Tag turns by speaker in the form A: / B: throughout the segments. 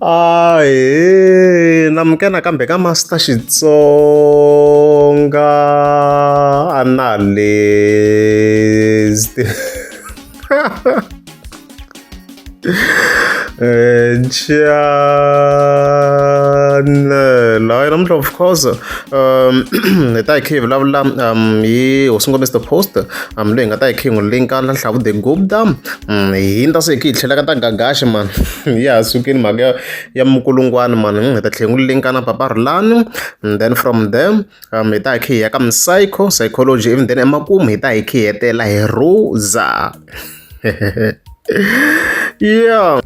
A: Ahee namukela nakambe ka Master Xitsonga Analyst Channel hayi namuntlha of course hi ta hi kha hi vulavula hi hosi ngoma Mister Post loyi hi nga ta hi kha hi n'wi linka na Hlavu the Gupta hi hundza se hi kha hi tlhela ka ta Gagashi mani ya ha sukile mhaka ya minkulungwana mani hi ta tlhela hi n'wi linka na Papa Rhulani and then from there hi ta hi kha hi ya ka Psycho Psychology ivi then emakumu hi ta hi kha hi hetela hi Rosa yeah.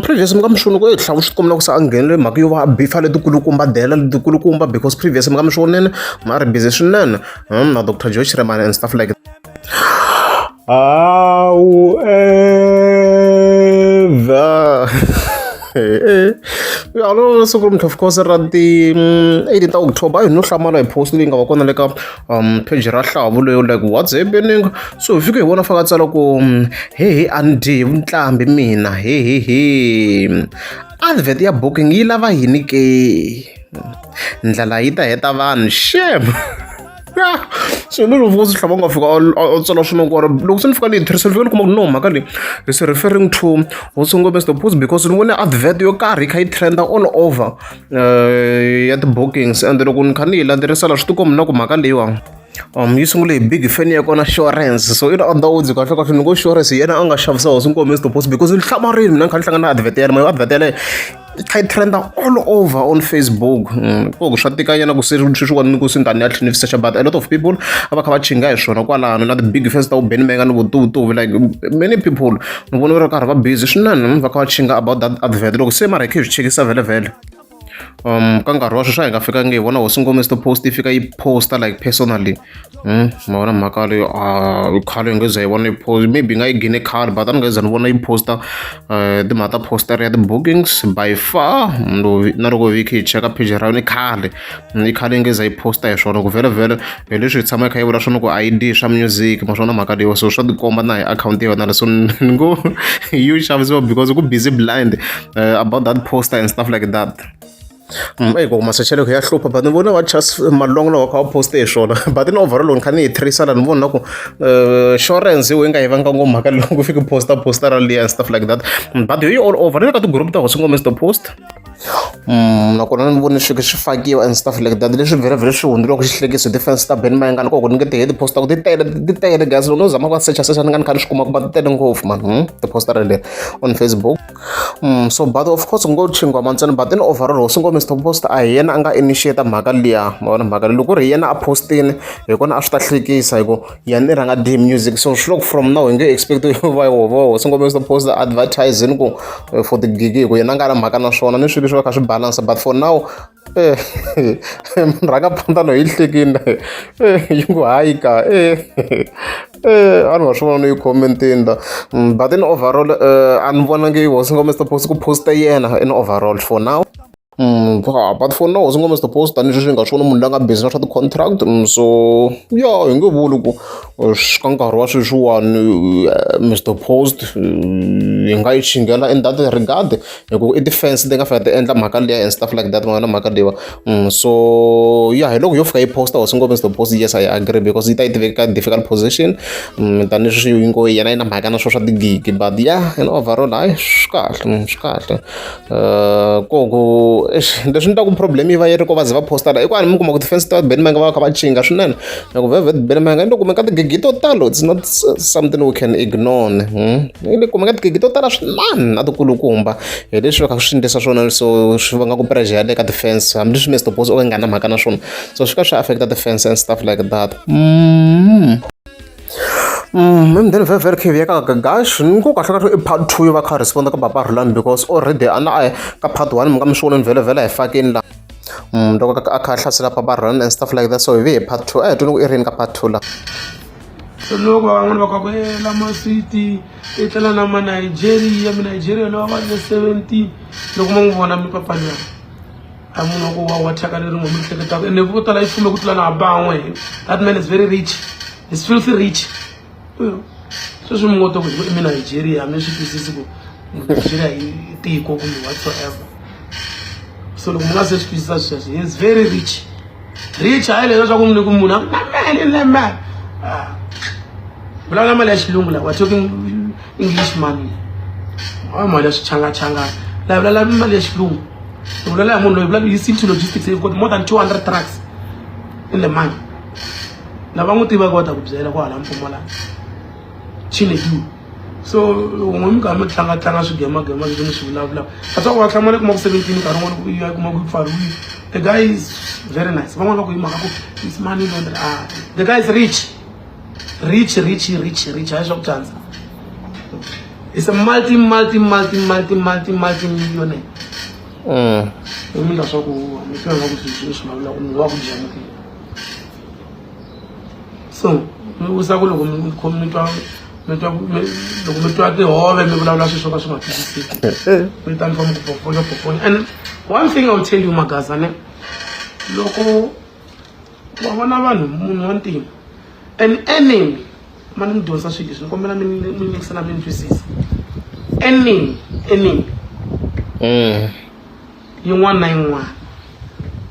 A: Previous mi nga mi swi voni ku hlavu swi tikomba ku se a nghenele mhaka yo va a bifa letikulukumba dela letikulukumba because previous mi nga mi swi vonile ma ri busy swinene na Doctor Joe Shirimani and stuff like however ya no siku ri of course ra ti 18 ta October hi no hlamala hi post leyi nga va kona le ka page ra hlavu leyo like what's happening so hi fike hi vona faka tsala ku he he a ni dyi hi vuntlambi mina he he he advert ya booking yi lava yini ke ndlela yi ta heta vanhu shem swilo loko swi hlava nga fika a tsala swin'wana ku loko se ni fika ni yi tirhisa ni fika ni kuma ku no mhaka leyi is referring to hosi Mister Post because ni vone advert yo karhi yi kha yi trend-a all over ya ti-bookings and loko ni kha ni yi landzelerisa la swi tikomba na ku mhaka leyiwani yi sungule hi big fan ya kona Assurance so in other words kahle kahle ni ngo Assurance hi yena a nga xavisa hosi Nkomo Mister Post because ni hlamarile mina ni kha ni hlangana na advert ya yena advert yaleyo yi kha yi trend all over on Facebook ku swa tika nyana ku se sweswiwani ni ku se ni ta ni ya tlhela ni search but a lot of people a va kha va chinga hi swona kwalano na ti-big fans ta vo Benny Mayengani vo Tuvutuvu like many people ni vona va ri karhi va busy swinene va kha va chinga about that advert loko se mara hi kha hi swi chekisa vhele vhele ka nkarhi wa sweswi a hi nga fikangi hi vona hosi ngoma Mister Post yi fika yi posta like personally ma vona mhaka leyo a khale hi nge za hi vona yi post maybe nga yi gine khale but a ni nge za ni vona yi posta timhaka ta poster ya ti-bookings by far na loko hi kha hi cheka page ra yona i khale i khale yi nge za yi posta hi swona ku vhele vhele hi leswi hi tshama hi kha hi vula swona ku a yi dyi swa music ma swona mhaka leyiwa so swa tikomba na hi akhawunti ya yona so ni ngo yi xavisiwa because ku busy blind about that poster and stuff like that. Eyi ku masechelo ya hlupha but ni vona va Charles Malongo loko kha va poste hi swona but in overall ni kha ni yi tracer la ni vona ku insurance yi nga yi vanga ngopfu mhaka loko ku fike poster poster liya and stuff like that but hi all over ni le ka ti-group ta hosi ngoma Mister Post nakona ni vone swi swi fakiwa and stuff like that leswi vhele vhele swi hundzuriwa xi hlekiso hi ti-fans ta Benny Mayengani koko ni nge ti he ti-poster ku ti tele ti tele guys loko no zama ku search search ni nga ni kha ni swi kuma ku va ti tele ngopfu man ti-poster leri on Facebook so but of course ngo chingwama ntsena but in overall hosi ngo Mister Post a hi yena a nga initiate mhaka liya ma vona mhaka leyi loko ku ri hi yena a postini hi kona a swi ta hlekisa hi ku yena i rhanga dyi music so swi loko from now hi nge expect va va hosi ngo Mister Post advertising ku for tigigi hi ku yena a nga na mhaka na swona ni swilo swi va kha swi balance but for now rhanga phantano yi hlekile yi ngo hayi ka a ni va swi vona ni yi comment-ini la but in overall a ni vonangi hosi ngo Mister Post ku post yena in overall for now. But for now hosi ngo Mister Post tanihi sweswi hi nga swi vona munhu loyi a nga busy na swa ti-contract so ya hi nge vuli ku ka nkarhi wa sweswiwani Mister Post hi nga yi chingela in that regard hi ku i ti-fans ti nga fika ti endla mhaka liya and stuff like that ma vona mhaka leyiwa so ya hi loko yo fika yi posta hosi ngo Mister Post yes I agree because yi ta yi tiveka ka difficult position tanihi sweswi yi ngo yena yi na mhaka na swo swa tigigi but yeah in overall hayi swi kahle swi kahle ko ku eish leswi ni ta ku problem yi va yi ri ko va ze va posta la i ku a ni mi kuma ku ti-fans ta Benny Mayengani va kha va chinga swinene hi ku vhevhe Benny Mayengani yi le kumeni ka tigigi to talo it's not something we can ignore yi le kumeni ka tigigi to tala swinene na tikulukumba hi leswi va kha swi endlisa swona so swi vanga ku pressure ya le ka ti-fans hambileswi Mister Post o ka nga na mhaka na swona so swi ka swi affect ti-fans and stuff like that. And then very very khe ya ka Gagash ni ku kahle kahle i part 2 yo va kha respond ka Papa Rhulani because already a na a ka part 1 mi nga mi swi voneni vhele vhele hi fakini la loko a kha a hlasela Papa Rhulani and stuff like that so hi ve hi part 2 a hi twini ku i rini ka part 2 la.
B: So loko van'wana va kha ku e lama city i tlela na ma Nigeria mi Nigeria lowa va le 17 loko ma n'wi vona mi papa luya a munhu wa ku wa wa thyaka leri n'wi mi hleketaka ene vo tala yi fume ku tlula na ban'we that man is very rich. He's filthy rich. Sweswi mi ngo to ku i mi Nigeria mi swi twisisi ku Nigeria i tiko kumbe whatsoever. So loko mi nga se swi twisisa sweswo, he is very rich. Rich hayi leswi swa ku ni ku munhu a ku na mali na mali. Ah. Vulavula mali ya xilungu la, we're talking English money. Hayi mali ya swichangachangana. La vulavula mali ya xilungu. Vulavula hi munhu loyi vulavula he's into logistics. He's got more than 200 trucks in the money. Lava n'wi tivaka va ta ku byela kwahala Mpumalanga. Chinedu. So loko n'we mi karhi mi tlangatlanga swigemagema leswi mi swi vulavulaka a swa ku va hlamala kuma ku 17 nkarhi wun'wana ku ya kuma ku pfariwile. The guy is very nice. Van'wana va ku hi mhaka ku is money laundry. Ah, the guy is rich. Rich, rich, rich, rich. Hayi swa ku tsandza. It's a multi, multi, multi, multi, multi, multi millionaire. I mi endla swa ku mi twa nga ku swilo leswi vulavulaka munhu wa ku jamukile. So mi vutisa ku loko mi khomi mi twa mi twa loko mi twa tihove mi vulavula swilo swo ka swi nga twisiseki mi ta mi famba ku poponya poponya. And one thing I will tell you Magaza ne, loko wa vona vanhu munhu wa ntima an enemy ma ni mi dyondzisa swilo leswi ni kombela mi mi yingisela mi ni twisisa. Enemy, enemy yin'wana na yin'wana.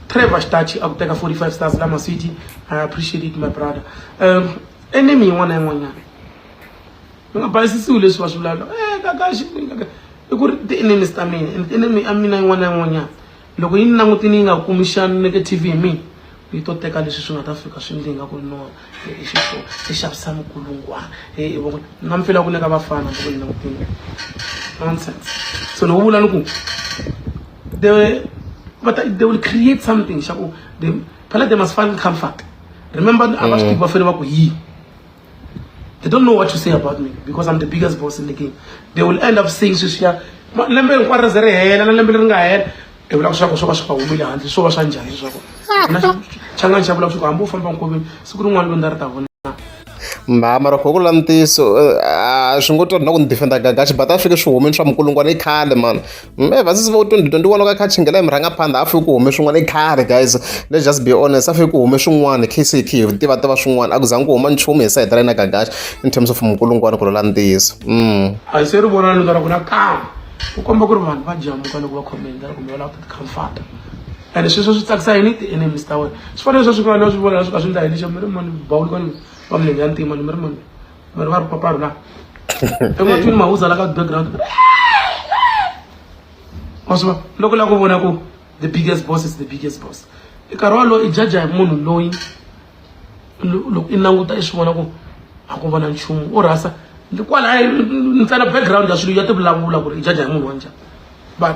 B: Trevor Xitachi a ku teka 45 stars la Maswiti. I appreciate it my brother. Enemy yin'wana na yin'wanyana mi nga bayisisiwi leswi va swi vulavula kakaxi i ku ri ti-enemies ta mina and enemy ya mina yin'wana na yin'wanyana loko yi ni langutini yi nga kumi xa negative hi mina yi to teka leswi swi nga ta fika swi ndlinga ku no i xifo i xavisa mikulungwana na mi fila ku le ka vafana loko ni langutini nonsense. So loko vula ni ku they but they will create something xa ku they phela they must find comfort. Remember a va swi tivi va fanele va ku yini. They don't know what to say about me because I'm the biggest boss in the game. They will end up saying sweswiya lembe hinkwaro ri ze ri hela na lembe leri nga hela i vulaka swa ku swo ka swi nga humeli handle swo va swa njhani swa ku na changani xa vulaka swa ku hambi u famba nkoveni siku rin'wana lunda ri ta vona.
A: Mba mara ku vula ntiyiso a swi ngo twa na ku ni defender Gagashi but a fike swi humeni swa mikulungwana i khale man. Ever since vo 2021 ka kha chingela hi murhangaphandha a fike ku hume swin'wana i khale guys. Let's just be honest a fike ku hume swin'wana case hi khe hi tiva tiva swin'wana a ku zangi ku huma nchumu hi sayiti ra yena Gagashi in terms of mikulungwana ku vula ntiyiso.
B: A se ri vona lunda ra ku na kambe ku komba ku ri vanhu va jamuka loko va khomendela kumbe va lava ku ti comfort. And sweswo swi tsakisa yini ti-enemies ta wena swi fanele swa swi nga swi vona swi ka swi ndla yini xa mi ri mani bawuli ka va milenge ya ntima ni mi ri mani mi ri va ri paparu la ematwini mahuza la ka background wa swi vona loko la ku vona ku the biggest boss is the biggest boss i nkarhi wolowo i jaja hi munhu loyi loko i languta i swi vona ku a ku vona nchumu u rhasa kwalaya ntsena background ya swilo ya ti vulavula ku ri i jaja hi munhu wa njhani but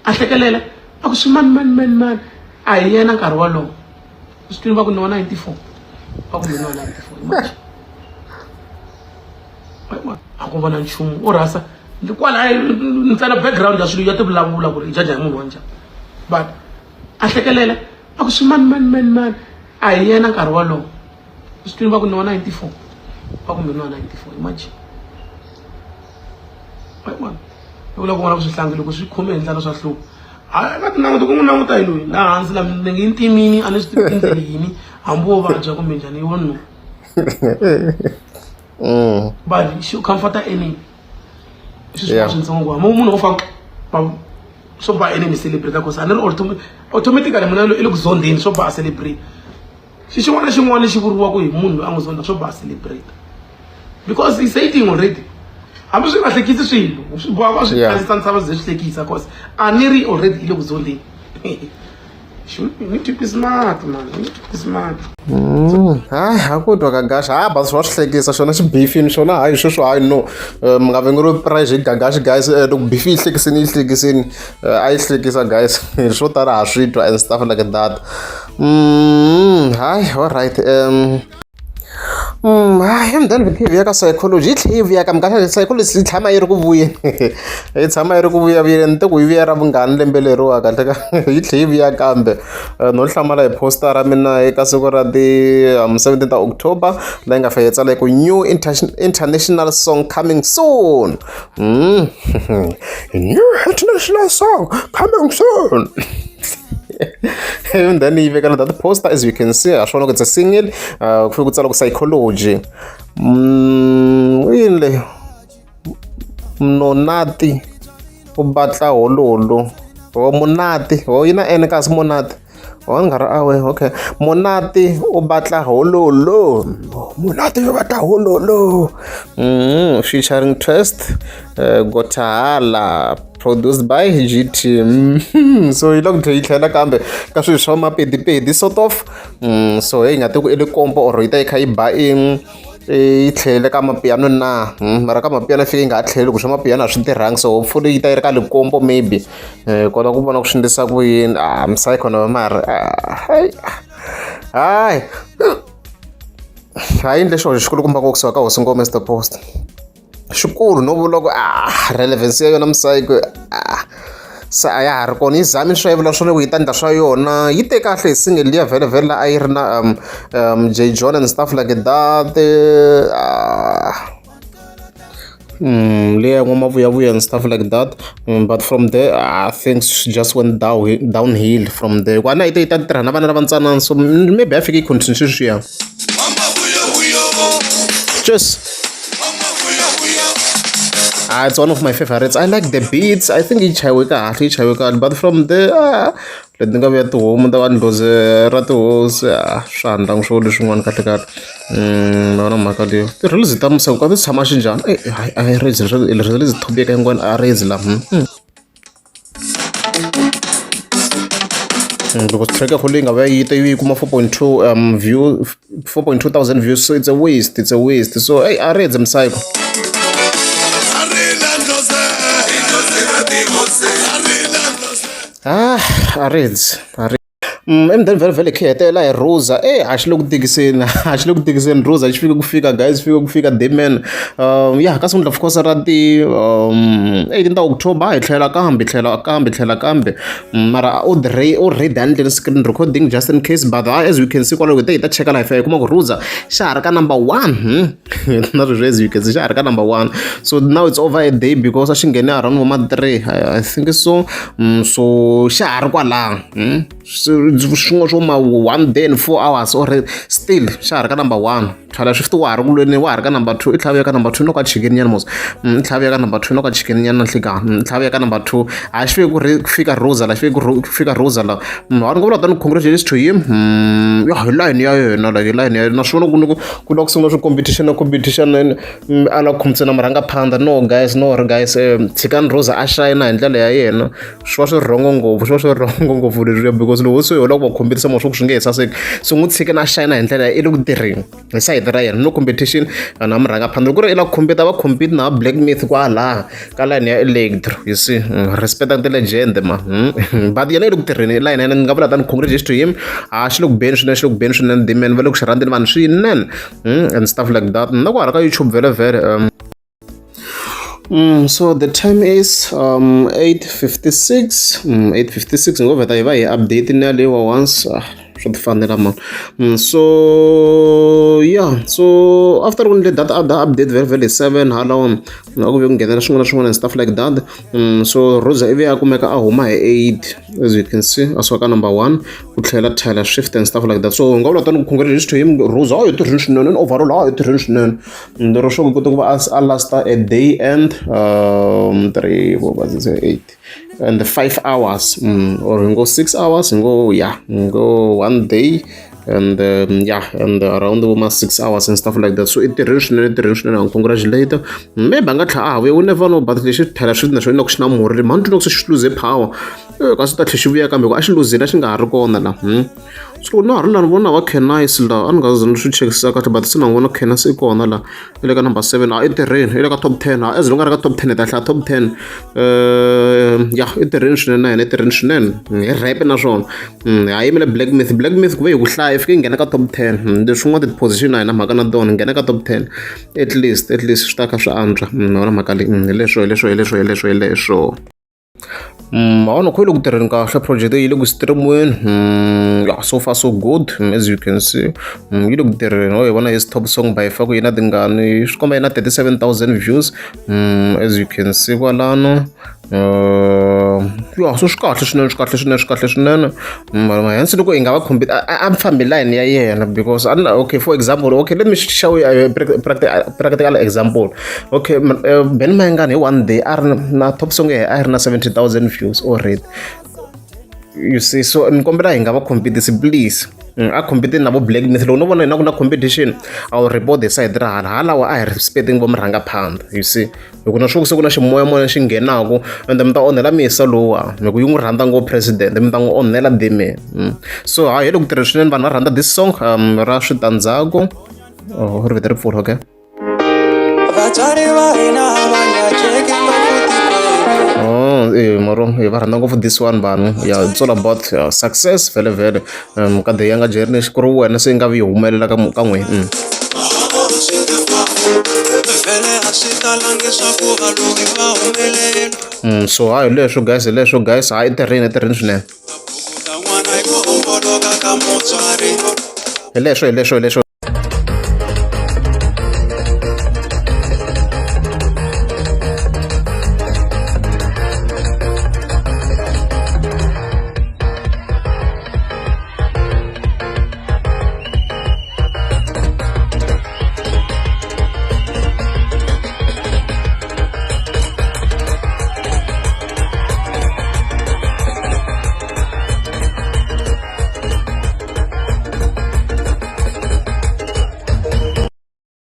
B: a hlekelela a ku swi mani mani mani mani a hi yena nkarhi wolowo swi twini va ku ni wa 94 va ku mina wa 94 imagine a ku vona nchumu u rhasa kwalaya ntsena background ya swilo ya ti vulavula ku ri i jaja hi munhu wa njhani but a hlekelela a ku swi mani mani mani mani a hi yena nkarhi wolowo swi twini va ku ni wa 94 va ku mina wa 94 imagine loko la ku vona ku swihlangi loko swi khome hi ndlala swa hlupha hayi va ti languta ku n'wi languta hi loyi laha hansi la milenge yi ntimini a ni swi tivi tindlela yini hambi wo vabya kumbe njhani yi no but xi comforta enemy swi swi swintsongo hambi munhu wo fa swo ba enemy celebrate cause a ni ri automatically munhu i le ku zondeni swo ba a celebrate xi xin'wana na xin'wana lexi vuriwaka hi munhu loyi a n'wi zonda swo ba a celebrate because he's hating already hambi swi nga hlekisi swilo swi boha va swi khandzisa misava ze swi hlekisa cause a ni ri already i le ku zondeni. You need to be smart man, you need to be smart.
A: Hayi a ku twa Gagashi ha ba swa swi hlekisa xona xibifini xona hayi sweswo hayi no mi nga vengeriwi price hi Gagashi guys loko bifi yi hlekisini yi hlekisini a yi hlekisa guys swo tala ha swi twa and stuff like that. Hayi all right hayi and then hi vuya ka psychology yi tlhe yi vuya kambe kahle psychology yi tshama yi ri ku vuyeni yi tshama yi ri ku vuyavuyeni ni te ku yi vuya ra vungani lembe leriwa kahle ka yi tlhe yi vuya kambe no hlamala hi poster ra mina eka siku ra ti 17 ta October leyi nga fika yi tsala ku new international song coming soon. New international song coming soon. And then yi veka that poster as you can see ha swona ku it's a single ku fike ku tsala ku psychology yini leyi Nonati u batla hololo o monate o yi na N kasi monate o ni nga ri awe okay monate o batla hololo monate yo batla hololo featuring Twist Gotahala produced by GT. So yi loko yi tlhela kambe ka swilo swa mapedipedi sort of. So hey nga tiku i Likompo or yi ta yi kha yi ba i yi tlhelele ka mapiano na. Mara ka mapiano yi fike yi nga ha tlheli ku swa mapiano a swi tirhangi, so hopefully yi ta yi ri ka Likompo maybe. Kota ku vona ku swi endlisa ku yini. Ah, Psycho na mara hayi hayi hayi endle xihoxo xikulukumba ku kusuka ka hosi ngoma Mr Post. Xikulu no vula ku relevance ya yona Psycho se a ya ha ri kona. Yi zami swa yi vula swona ku yi ta endla swa yona, yi te kahle hi single liya vhele vhele a yi ri na J John and stuff like that. Leya n'wamavuyavuya and stuff like that. But from there things just went downhill from there. Ku a na yi te yi ta tirha na vana lava ntsanana, so maybe a fike yi continue sweswiya. Cheers. It's one of my favorites. I like the beats. I think yi chayiwe kahle, yi chayiwe kahle. But from there, leti nga vuya tihomu ta vandlozi ra tihosi, swa handlangi swo leswin'wana kahle kahle. Na vona mhaka leyo. Ti-release ta Museko ka ti tshama xi njhani? Eh, hayi a yi release, release topic yin'wana a release la. Because track ya leyi nga vuya yi te yi kuma 4.2 view 4.2 thousand views, so it's a waste, it's a waste. So hey, a release Psycho. A release, a release. And then vhele vhele khe hetelela hi Rosa. A xi le ku tikiseni, a xi le ku tikiseni Rosa xi fike ku fika guys, fike ku fika Dayman. Yeah, ka sungula of course ra ti 18 ta October hi tlhela kambe, tlhela kambe, tlhela kambe. Mara already a ndleni screen recording just in case, but as you can see kwalaho hi ta cheka la hi fika hi kuma ku Rosa xa ha ri ka number 1. Na sweswi as you can see xa ha ri ka number 1. So now it's over a day because a xi nghene around voma 3 I think so. So xa ha ri kwalaho. Swin'wana swo ma 1 day and 4 hours or still xa ha ri ka number 1. Tlhela swi wa ha ri ku lweni, wa ha ri ka number 2, i tlhela vuya ka number 2 no ka chicken nyana mos. I tlhela vuya ka number 2 no ka chicken nyana na nhlikani. I tlhela vuya ka number 2. A xi fike ku fika Rosa la, xi fike ku fika Rosa la. A ni ngo vula tani congratulations to him. Ya hi line ya yena la, hi line ya yena. Naswona ku ku lava ku sungula swi competition na competition a lava ku khomisana murhangaphandha. No guys, no guys, tshikani Rosa a shine hi ndlela ya yena. Swi va swi wrong ngopfu, swi va swi wrong ngopfu leswiya because loko se ho lava ku va competisa mo swa ku swi nge he saseki. So n'wi tshikeni a shine hi ndlela i le ku tirheni hi sayiti ra yena, no competition na murhangaphandha. Loko ku ri i lava ku compete a va compete na Black Myth kwalaha ka line ya electro, you see. Respect ti-legend ma. But yena i le ku tirheni line ya yena, ni nga vula tani congratulations to him. A xi le ku beni swinene, xi le ku beni swinene Dayman, va le ku xi rhandzeni vanhu swinene and stuff like that. Na ku hala ka YouTube vhele vhele. So the time is 8:56. 8:56 ngo vheta hi va hi update ni yaleyo once swa ti fanela man. So yeah, so after ku ndle data update very very 7 hala na ku ve ku nghenela swin'wana na swin'wana and stuff like that. So Rosa ivi a kumeka a huma hi 8 as you can see, a suka ka number 1 ku tlhela Taylor Swift and stuff like that. So nga vula tani congratulations to him Rosa, a yi tirhini swinene, overall a yi tirhini swinene. Lero swo ku kota ku va a lasta a day and 3 4 5 6 8 and 5 hours or hi ngo 6 hours, hi ngo yeah, hi ngo 1 day and yeah, and around ma 6 hours and stuff like that. So i tirhini swinene, i tirhini swinene, congratulate. Maybe a nga tlhela a ha vuya, we never know, but lexi Taylor Swift na xona loko xi na murhi mhani twi loko se xi lose power kasi ta tlhela xi vuya kambe ku a xi luzile a xi nga ha ri kona la. So na ha ri la ni vona va Cannice la, a ni nga ze ni swi chekisisa kahle but se na n'wi vona Cannice i kona la, i le ka number 7, a i tirheni, i le ka top 10, as long a ri ka top 10 hi ta hlaya top 10. Ya i tirheni swinene na yena, i tirheni swinene hi rap naswona. Ha yimele Black Myth, Black Myth ku ve hi ku hlaya i fike yi nghena ka top 10. Leswin'wana ti-position a hi na mhaka na tona, nghena ka top 10 at least, at least swi ta kha swi antswa. Na vona mhaka leyi, hi leswo hi leswo hi leswo hi leswo hi leswo. Hawa yi le ku tirheni kahle project yi le ku stream-weni. Yeah, so far so good as you can see. Yi le ku tirheni, ho hi vona his top song by far ku yi na tingani, swi komba yi na 37,000 views as you can see kwalano. Ya, so swi kahle swinene, swi kahle swinene, swi kahle swinene. Hence loko hi nga va khumbi a mi fambi line ya yena because a okay, for example, okay, let me show you a practical example. Okay, Ben Mayengani hi one day a ri na top song ya a ri na 70,000 views already, you see. So ni kombela hi nga va competisi, please. A compete na vo Black Myth. Loko no vona hina ku na competition, I will report the side ra hala halawa. A hi respecting vo murhangaphandla, you see, hi ku na swo se ku na ximoyamoya xi nghenaku ende mi ta onhela misa lowa hi ku yi n'wi rhandza ngopfu president, mi ta n'wi onhela dime. So hayi, hi le ku tirheni swinene, vanhu va rhandza this song ra switandzhaku. Oh, ri vete ri pfula, okay.
C: Vatswari va hina va nga cheki ngopfu tikweni.
A: Oh, moro va rhandza ngopfu this one vanhu. Yeah, it's all about success vhele vhele. Ka the younger journey ku ri wena se yi nga vi yi humelela ka n'wina.
C: Vhele a swi talangi swa ku valungi va humelela.
A: So hayi, leswo guys, leswo guys, hayi, i tirheni, i tirheni swinene.
C: Ta n'wana hi ku homboloka ka mutswari.
A: Hi leswo, hi leswo, hi leswo.